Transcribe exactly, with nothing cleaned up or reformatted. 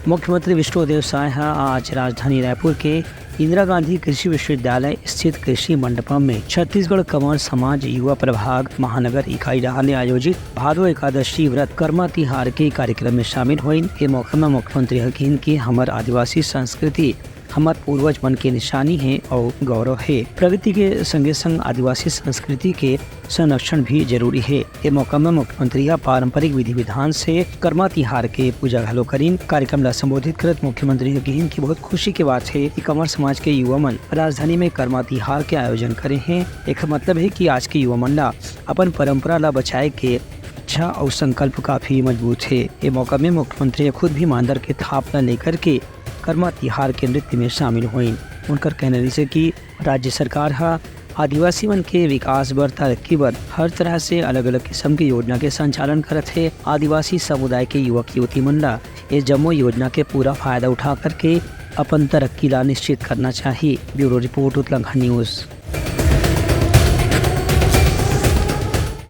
मुख्यमंत्री विष्णुदेव साय ह आज राजधानी रायपुर के इंदिरा गांधी कृषि विश्वविद्यालय स्थित कृषि मंडपम में छत्तीसगढ़ कंवर समाज युवा प्रभाग महानगर इकाई डहार ले आयोजित भादो एकादशी व्रत कर्मा तिहार के कार्यक्रम में शामिल होइन। ए मौका में मुख्यमंत्री ह किहिन कि हमर आदिवासी संस्कृति हमर पूर्वज मन के निशानी हे अउ गौरव हे। प्रगति के संगे संग आदिवासी संस्कृति के संरक्षण भी जरूरी हे। ए मौका में मुख्यमंत्री ह पारंपरिक विधि विधान से कर्मा तिहार के पूजा घलो करिन। कार्यक्रम ला संबोधित करत मुख्यमंत्री ह किहिन कि बहुत खुशी के बात हे कि कंवर समाज के युवा मन राजधानी में कर्मा तिहार के आयोजन करे हें। एखर मतलब हे कि आज के युवा मन ला अपन परंपरा ला बचाए के इच्छा अउ संकल्प काफी मजबूत हे। ए मौका में मुख्यमंत्री ह खुद भी मांदर के थाप ला लेकर के कर्मा तिहार के नृत्य में शामिल होइन। उनकर कहना रहिसे कि राज्य सरकार ह आदिवासी मन के विकास बर, तरक्की बर हर तरह से अलग-अलग किस्म के योजना के संचालन करत हे। आदिवासी समुदाय के युवक युवती मन ला ये जम्मो योजना के पूरा फायदा उठा करके अपन तरक्की ला निश्चित करना चाही। Bureau report, Uttarakhand news.